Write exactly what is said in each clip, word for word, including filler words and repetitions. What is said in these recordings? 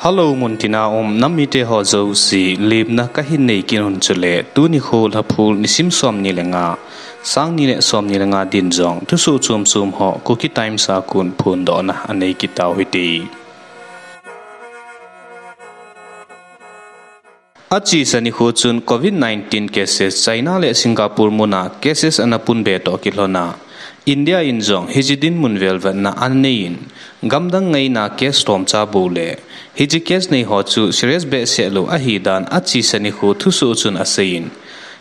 Hello, muntina um nam mite ho jouse, lemna kahin nei kit un chule, tuni kho Lhaphul nisim som ni le nga, sang ni le som ni le nga din jong thusoh chom chom ho Kuki Times a kon phondohna anei kit tau hite. Achesa nikho chun covid nineteen cases China le Singapore muna cases ana pun be toh kilhona, India in jong hiche dinmun velvetna anei in, gamdang ngaina case lhomcha bou le, hiche case nei ho chu serious behseh lou ahi dan achesa nikho thusoh chun asei in,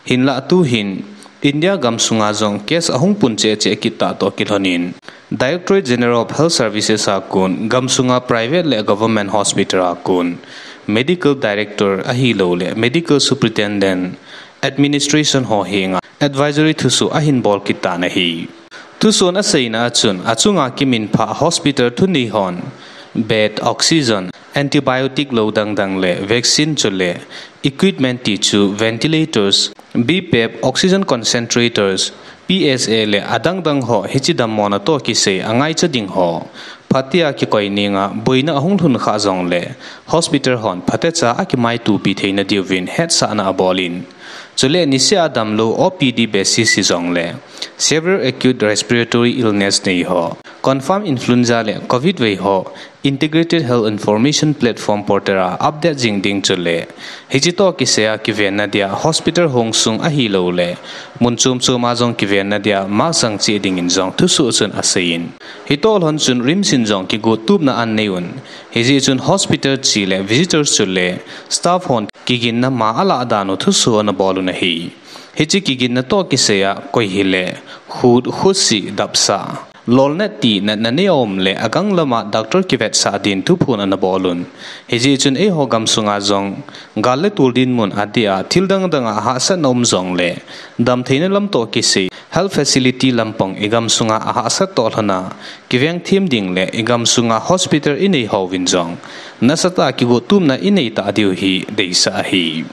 hinlah tuhin, India gamsunga jong case ahung pun cheh cheh kit tah toh kilhon in, Directorate General of Health Services a kon, gamsunga private le government hospital a kon, Medical Director ahilou le Medical Superintendent, Administration ho henga advisory thusoh ahin bol kit tan ahi. Thusoh in aseina a chun, achunga kiminphah hospital thunei hon, bed, oxygen, antibiotic lou dang dang le vaccine chule equipment tichu ventilators, B PAP, oxygen concentrators, P S A le adang dang ho hiche dammona toh kisai angaicha ding ho phatea kikoi nenga boina ahung lhun khah jongle hospital hon phatecha akimaitopi theina diuvin hetsahna abol in, chule niseh a damlou O P D basis hijongle severe acute respiratory illness nei ho, confirm influenza le covid vei ho, Integrated Health Information Platform portal a update jing ding chule, hiche toh kisai a kivenna dia hospital hong sung ahilou le mun chom chom a jong kivenna dia mask jang cheh dingin jong thusoh chun asei in, hitoh lhon chun RIMS in jong kigot tupna anei un, hijeh chun hospital che le visitors chule staff hon kiginna ma alah dan u thusoh ana bol un ahi. Hiche kiginna toh kisai a koi hile, khut, khutsi, dapsah, lolnat ti natna nei aum le agang lama doctor kivetsah din thuphon ana bol un. Hijeh chun eiho gamsunga jong gal le tol dinmun adeh a thil dang dang a hahsatna um jongle, damtheina lam toh kisai health facility lampang igamsunga ahahsat toh lhona kiveng them ding le igamsunga hospital inei houvin jong nasatah a kigot tupna inei tah diu hi deisah ahi.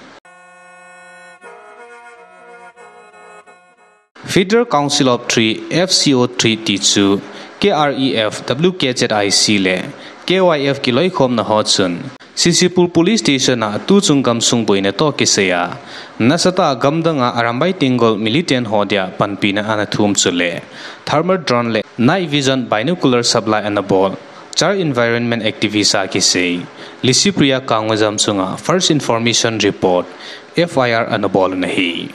Federal Council of Three, F C O three tichu, K R E F, W K Z I C le K Y F kiloikhomna ho chun, C C Pur Police Station a tuchung gamsung boina toh kisai a, nasatah a gamdang a Arambai Tenggol militant ho dia panpina ana thum chule, thermal drone le night vision binocular supply ana bol, Char environment activist a kisai, Lisipriya Kangujam chunga First Information Report, F I R ana bol un ahi.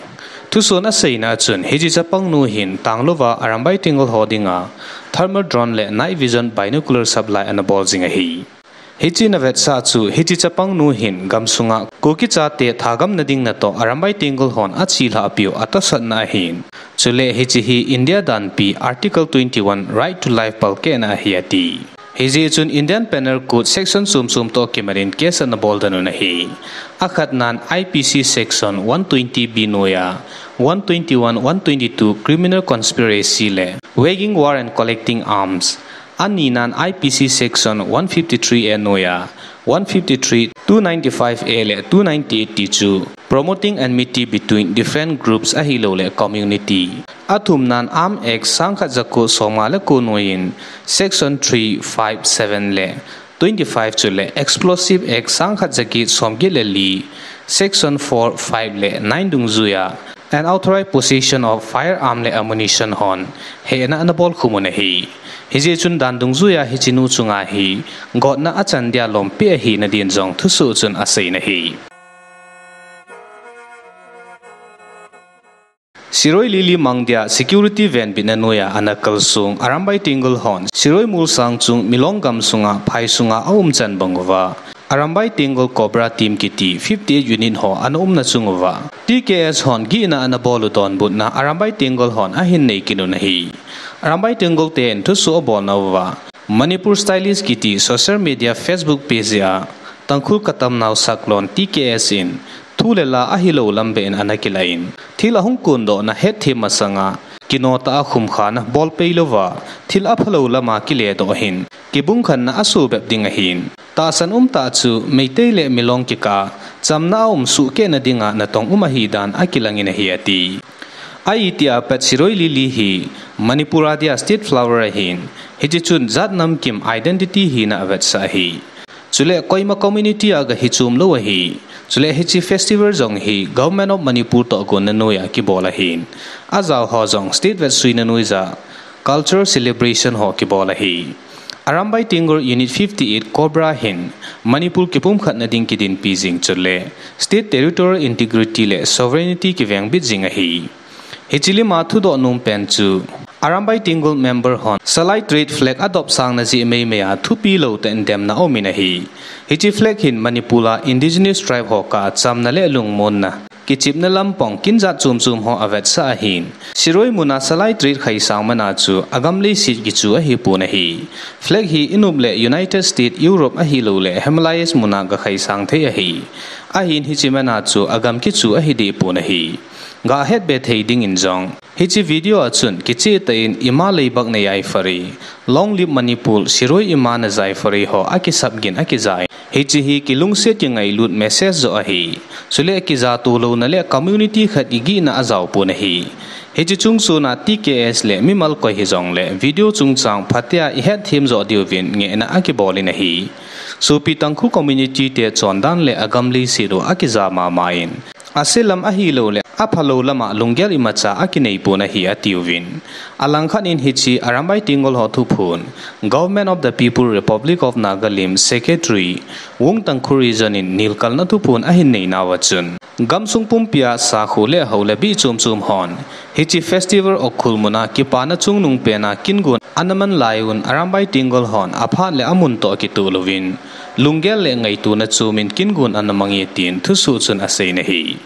Thusoh in aseina a chun, hiche chapangnu hin tanglouva Arambai Tenggol ho dinga thermal drone le night vision binocular supply ana bol jing ahi. Hiche ana vetsah chu, hiche chapangnu hin gamsunga Kuki chate thagamna ding natoh Arambai Tenggol hon achelhah piu atahsanna ahin. Chule hiche hi India danpi Article twenty one Right to Life palkehna ahi ati. Hijeh chun Indian Penal Code section chom chom toh kimanin case ana bol den un ahi. Akhatnan I P C section one twenty B noiya, one twenty one, one twenty two criminal conspiracy le waging war and collecting arms. Aninan I P C section one fifty three A noiya, one fifty three, two ninety five A le two ninety eight tichu promoting enmity between different groups ahilou le community. Athumnan Arms Act sangkhat jako somnga le ko noiyin section three, five, seven le twenty five chule Explosive Act sangkhat jaget somget le li section four, five le nine dungjuiya unauthorized possession of firearm le ammunition hon hehna ana bolkhum un ahi. Hijeh chun dan dungjuiya hichenu chunga hi gotna achan dia lompi ahina din jong thusoh chun asei in ahi. Shirui Lily mang dia security venbitna noiya ana kalsong Arambai Tenggol hon Shirui Molsang chung Milong gamsunga phai sunga aumchan banguva Arambai Tenggol Cobra Team kiti fifty eight unit ho ana umna chunguva T K S hon gihna ana bolu donbutna Arambai Tenggol hon ahin nei kit un ahi. Arambai Tenggol ten thusoh abolnauva Manipur Stylist kiti social media Facebook page a Tangkhul Katamnao Saklon T K S in thu le la ahilou lam behin ana kilah in, thil ahung kondohna hetthem masanga kinotah a khumkhana bolpei louva thil aphalou lama kiledoh hin kibungkhanna asoh bep ding ahin, tahsan umtah chu Meitei le Milong kikah chamna aum sohkehna dinga natong um ahidan akilangin ahi ati. Ahitia pat Shirui Lily hi Manipur a dia state flower ahin, hiche chun jat namkim identity hina avetsah ahi. Chule koima community a gahi chom lou ahi. Chule hiche festival jong hi Government of Manipur toh gonna noiya kibol ahin, ajao ho jong state vetsuina noiya cultural celebration ho kibol ahi. Arambai Tenggol Unit fifty-eight Cobra hin Manipur kipumkhatna ding kidinpi jing chule state territorial integrity le sovereignty kivengbit jing ahi. Hiche lima thudoh nom pen chu Arambai Tenggol member hon Salai Trade flag adopsangna jeh meimei a thupi lou tah in demna aumin ahi. Hiche flag hin Manipur a indigenous tribe ho kah a chamna le lungmonna kichepna lampang kinjat chom chom ho avetsah ahin, Shirui muna Salai Trade khaisang mana chu agam leiset kichu ahipon ahi. Flag hi inop le United States, Europe ahilouleh Himalayas muna gakhaisang thei ahi. Ahin hiche mana chu agam kichu ahidehpon ahi. Gahet be thei dingin jong hiche video a chun kichehtah in Ima Leibak Nayaifare, Long Live Manipur, Shirui Ima Nayaifare ho akisap gin akija in, hiche hi kilungset kingailut message joh ahi. Chule kijato louna le community khat kigihna ajaopon ahi. Hiche chungchona T K S le mimal koi hijongle video chungchang phatea ihetthem joh diuvin ngehna akibol in ahi. Sopi Tangkhul community te chondan le agam leiset u akija mama in, ase lam ahilouleh aphalou lama lunggel imacha akineipon ahi atiuvin. Alangkhat in hiche Arambai Tenggol ho thuphon Government of the People Republic of Nagalim Secretary Wung Tangkhul Region in nilkalna thuphon ahin neinauva chun, gamsung pumpia sakho le hao le bih chom chom hon hiche festival Ukhrul muna kipana chungnung pena kingon ana man lai un Arambai Tenggol hon aphat le amun toh kitoh louvin, lunggel le ngaitona chomin kingon ana mange tin thusoh chun aseina ahi.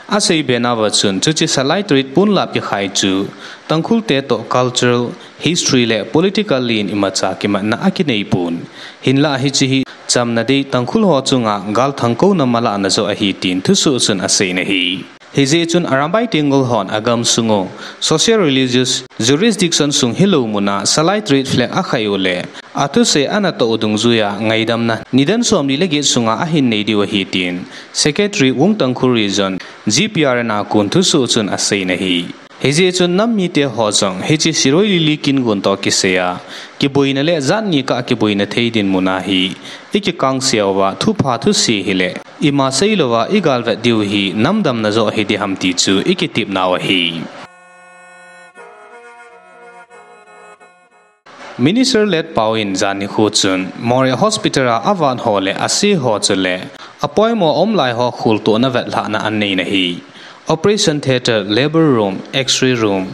Aseibe nauva chun chuche Salai Trade ponlap kikhai chu Tangkhul te toh cultural, history le politically in imacha kimatna akineipon. Hinlah hiche hi chamna dei Tangkhul ho chunga galthangkouna malahna joh ahi tin thusoh chun aseina ahi. Hijeh chun Arambai Tenggol hon agamsung u social religious jurisdiction sung hilou muna Salai Trade flag akhai u le athusei anatoh u dungjuiya ngaidamna nidan somli le get sunga ahin nei diu ahi tin Secretary Wung Tangkhul Region, G P R N a kon thusoh chun aseina ahi. Hijeh chun nam mite ho jong hiche Shirui Lily kingon toh kisaiya kiboina le jat ni kah kiboina thei dinmun a hi ikikangse uva thupha thuse hile ima seilouva igalvet diu hi namdamna joh hiding ham ti chu ikitepnau ahi. Minister Letpao in jan nikho chun Moreh Hospital a avat ho le ase ho chule apoimo aumlai ho kholtohna vetlhahna aneina ahi. Operation theatre, labour room, X-ray room,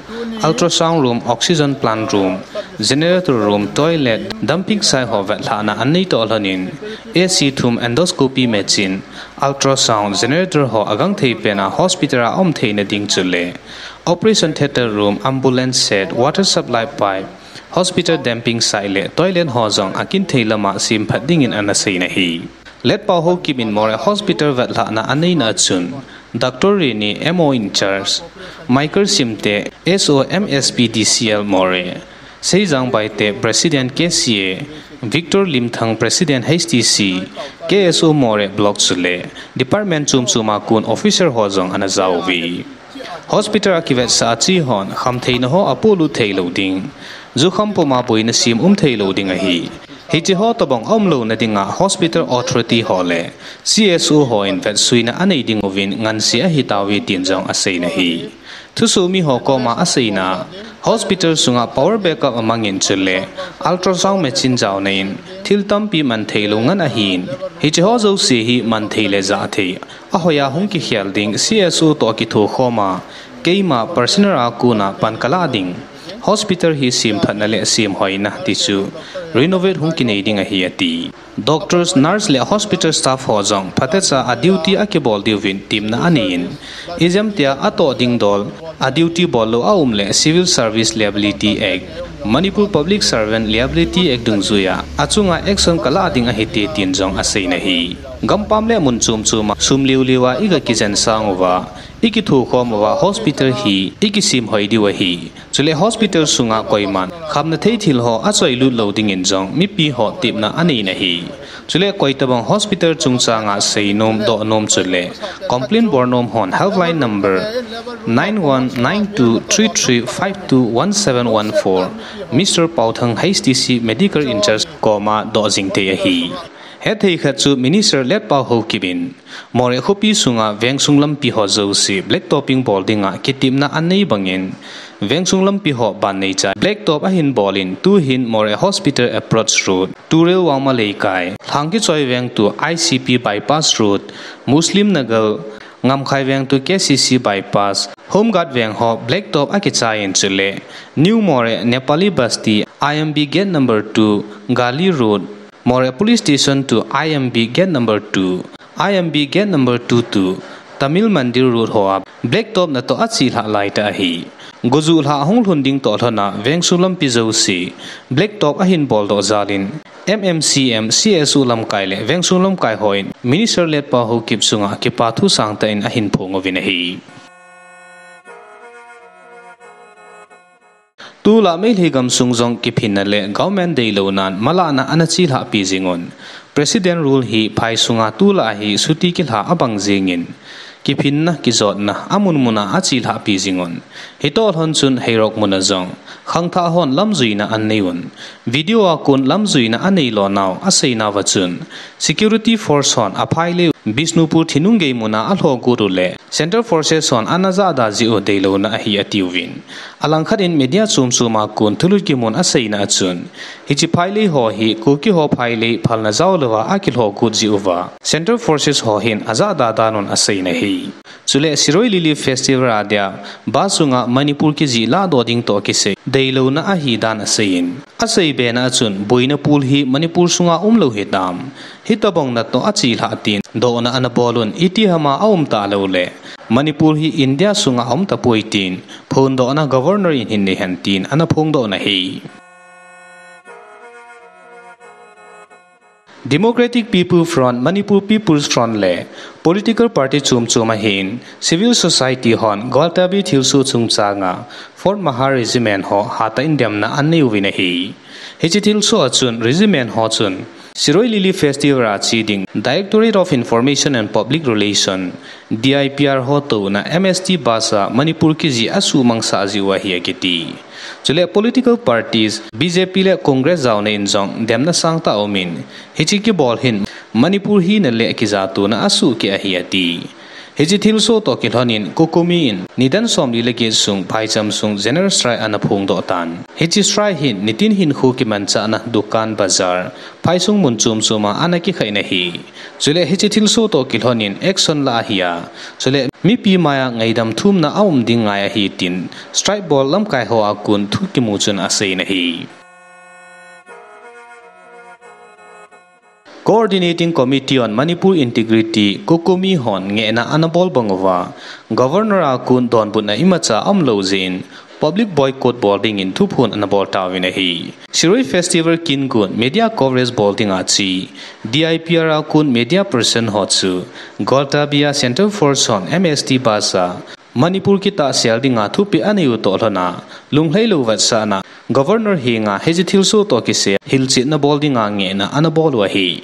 ultrasound room, oxygen plant room, generator room, toilet, dumping site ho vetlhahna anei toh lhonin, A C thum, endoscopy machine, ultrasound, generator ho agangthei pena hospital a aumtheina ding chule operation theatre room, ambulance shed, water supply pipe, hospital dumping site le toilet ho jong akinthei lama semphat dingin ana seina ahi. Letpao Haokip in Moreh Hospital vetlhahna aneina a chun, Doctor Reni, M O in charge, Michael Simte, S O M S P D C L Moreh, Seijang Baite, President K C A, Victor Limthang, President H T C, K S O Moreh Block chule department chom choma kon officer ho jong ana jaouve. Hospital a kivetsah a che hon khamtheina ho apolut theilou ding, jukham puma boina sem um theilou ding ahi. Hiche ho tobang aumlouna dinga hospital authority ho le C S O hon vetsuina anei dinguvin ngansi ahitauve tin jong aseina ahi. Thusoh mi ho koma aseina, hospital sunga power backup amangin chule ultrasound machine jaona in thil tampi man theilou ngan ahin, hiche ho jouse hi man thei le jah thei ahoiya hung kikhel ding C S O toh kithokhoma, keima personal a kona pan kalah ding, hospital hi semphatna le semhoina ti chu renovate hung kinei ding ahi ati. Doctors, nurse le hospital staff ho jong phatecha a duty akibol diuvin temna aneiyin, ijemtia atoh dingdol a duty bollou aum le Civil Service Liability Act, Manipur Public Servant Liability Act dungjuiya achunga action kalah ding ahite tin jong aseina ahi. Gampam le mun chom choma sum liuliu a iga kijen sang uva, ikithokhom uva hospital hi ikisemhoi diu ahi. Chule hospital sunga koiman khamna thei thil ho achoilut lou dingin jong mipi ho temna aneina ahi. Chule koitobang hospital chungchanga seinom dohnom chule complaint bolnom hon helpline number nine one nine two three three five two one seven one four, Mister Paothang, H T C medical in charge koma doh jing thei ahi. Hethei khat chu Minister Letpao Haokip in Moreh khopi sunga vengsung lampi ho jouse black topping bol dinga kitepna anei bangin, vengsung lampi ho ban neicha black top ahin bolin, tuhin Moreh Hospital approach road, Turel Wangma Leikai, Lhangkichoi veng to I C P bypass road, Muslim Nagar, Ngamkhai veng to K C C bypass, Home Guard veng ho black top akichaiyin, chule New Moreh Nepali Basti, I M B gate number two, Gali road, Moreh Police Station to I M B gate number two, I M B gate number two to Tamil Mandir road hoa black top natoh achelhah laitah ahi. Gojuh lha hung lhun ding toh lhona vengsung lampi jouse black top ahin boldoh jalin, M M C M, C S O lamkai le vengsung lamkai hon Minister Letpao Haokip chunga kipa thu sangtah in ahin phong uvin ahi. Tulai Meitei gamsung jong kiphinna le government deilounan malahna ana chelhahpi jingun, President rule hi phai sunga tulai hi chuti kilha abang jingin, kiphinna, kijotna amun muna achelhahpi jingun, hitoh lhon chun heirok muna jong khangthah hon lamjuina anei un, video a kon lamjuina anei lonau aseinauva chun, security force hon aphailei u Bishnupur thinunggei muna alhogut u le Central Forces hon ana jahda jeh u deilouna ahi atiuvin. Alangkhat in media chomchom a kon thulut kimun aseina a chun, hiche phailei ho hi Kuki ho phailei phalna jaolouva akilhogut jeh uva Central Forces ho hin ajahda dan un aseina ahi. Chule Shirui Lily Festival a dia bus sunga Manipur kijih lahdoh ding toh kisai deilouna ahidan aseiyin, aseibena a chun boina pol hi Manipur sunga umlou hitam, hitobang natoh achelhah tin dohna ana bol un, itihama aum talou le Manipur hi India sunga aum tapoi tin phondohna Governor in hin neihen tin ana phongdohna ahi. Democratic People Front, Manipur People's Front le political party chomchom ahin civil society hon Gwaltabi thilsoh chungchanga Fourth Mahar Regiment ho hatah in demna anei uvin ahi. Hiche thilsoh a chun regiment ho chun Shirui Lily Festival a che ding Directorate of Information and Public Relation, D I P R ho touna M S T bus a Manipur kijih asuhmangsah jeh u ahi akiti. Chule political parties B J P le Congress jaona in jong demna sangtah aumin, hiche kibol hin Manipur hina le kijatona asuhkeh ahi ati. Hiche thilsoh toh kilhonin COCOMI in nidan somli le get sung phaicham sung general strike ana phongdoh tan. Hiche strike hin nitin hinkho kimanchahna dukan, bazar, phaisung mun chomchom a ana kikhaina ahi. Chule hiche thilsoh toh kilhonin action lah ahi a, chule mipi maiya ngaidam thumna aum ding ngai ahi tin strike bol lamkai hoa kon thu kimu chun aseina ahi. Coordinating Committee on Manipur Integrity, COCOMI hon ngehna ana bol bang uva, Governor a kon donbutna imacha aumlou jeh in, public boycott bol dingin thuphon ana bol tauvin ahi. Shirui Festival kin gon media coverage bol dinga che D I P R a kon media person ho chu Gwaltabi a Central Force hon M S T bus a Manipur kitahsel dinga thupeh anei u toh lhona, lunglhailou vetsahna, Governor henga hiche thilsoh toh kisai hilchetna bol dinga ngehna ana bol u ahi.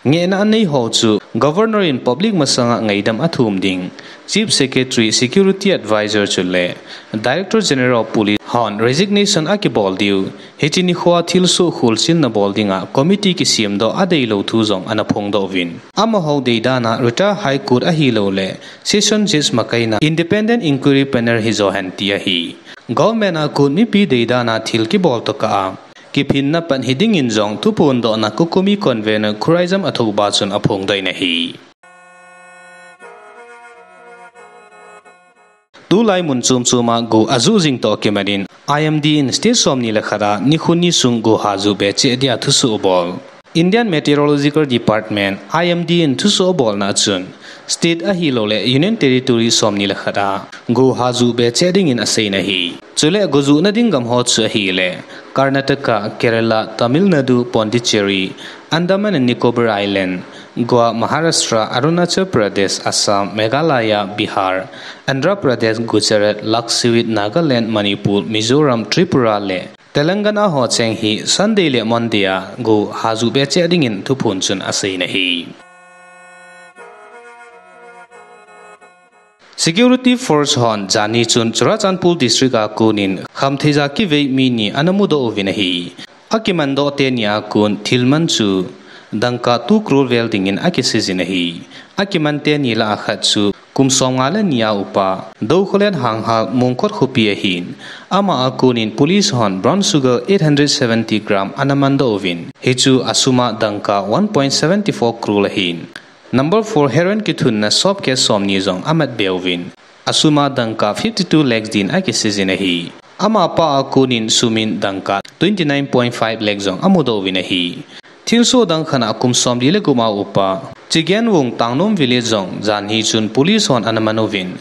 Ngehna anei ho chu Governor in public masanga ngaidam athum ding, Chief Secretary, Security Advisor chule Director General of Police hon resignation akibol diu, hiche nikhoa thilsoh kholchinna bol dinga committee kisemdoh adeilou thu jong ana phongdoh uvin. Amaho deidana Retired High Court ahilouleh Session Judge makaina Independent Inquiry Panel hijo hen ti ahi. Government a kon mipi deidana thil kibol tokah a kiphinna pan hidingin jong thuphondohna COCOMI Convener Khuraijam Athouba chun aphongdoh in ahi. Tulai mun chom choma go ajuh jing toh kimanin, I M D in state somni le khat a nikho ni sung go hajuh be cheh dia thusoh abol. Indian Meteorological Department, I M D in thusoh abolna a chun, state ahilouleh Union Territory somni le khat a go hajuh be cheh dingin aseina ahi. Chule go juhna ding gam ho chu ahileh, Karnataka, Kerala, Tamil Nadu, Pondicherry, Andaman and Nicobar Island, Goa, Maharashtra, Arunachal Pradesh, Assam, Meghalaya, Bihar, Andhra Pradesh, Gujarat, Lakshadweep, Nagaland, Manipur, Mizoram, Tripura le Telangana ho cheng hi Sunday le Monday a go hajuh be cheh dingin thuphon chun aseina ahi. Security Force hon jani chun Churachandpur District a konin khamtheija kivei mi ni ana mudoh uvin ahi. Akimandoh teni a kon thil man chu dangka two crore vel dingin akiseiyin ahi. Akiman teni lah a khat chu kum somnga le ni a upa Doukholen Hanghal Mongkhot khopi ahin, ama a konin police hon brown sugar eight hundred seventy gram ana mandoh uvin, hichu asum a dangka one point seven four crore ahin. Number four heroin kithunna soap case somni jong amat be uvin, asum a dangka fifty two lakhs din akiseiyin ahi. Amapa a konin sumin dangka twenty nine point five lakh jong amudoh uvin ahi. Thilsoh dang khat a kum somli le gup a upa Chigenwong Tangnom village jong janhi chun police hon ana man uvin,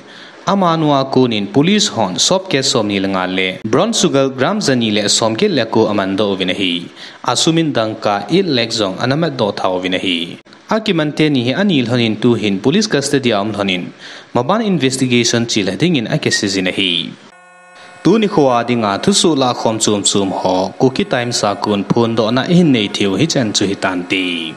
amanu a konin police hon soap case somni le nga le brown sugar gram jani le somget le ko amandoh uvin ahi. Asumin dangka eight lakh jong ana matdoh tha uvin ahi. Akiman teni hi ani lhonin tuhin police custody a um lhonin, maban investigation chilha dingin akiseiyin ahi. Tuni khoa dinga thusoh lahkhom chomchom ho Kuki Times a kon phondohna ihin nei theiu hichan chu hitante.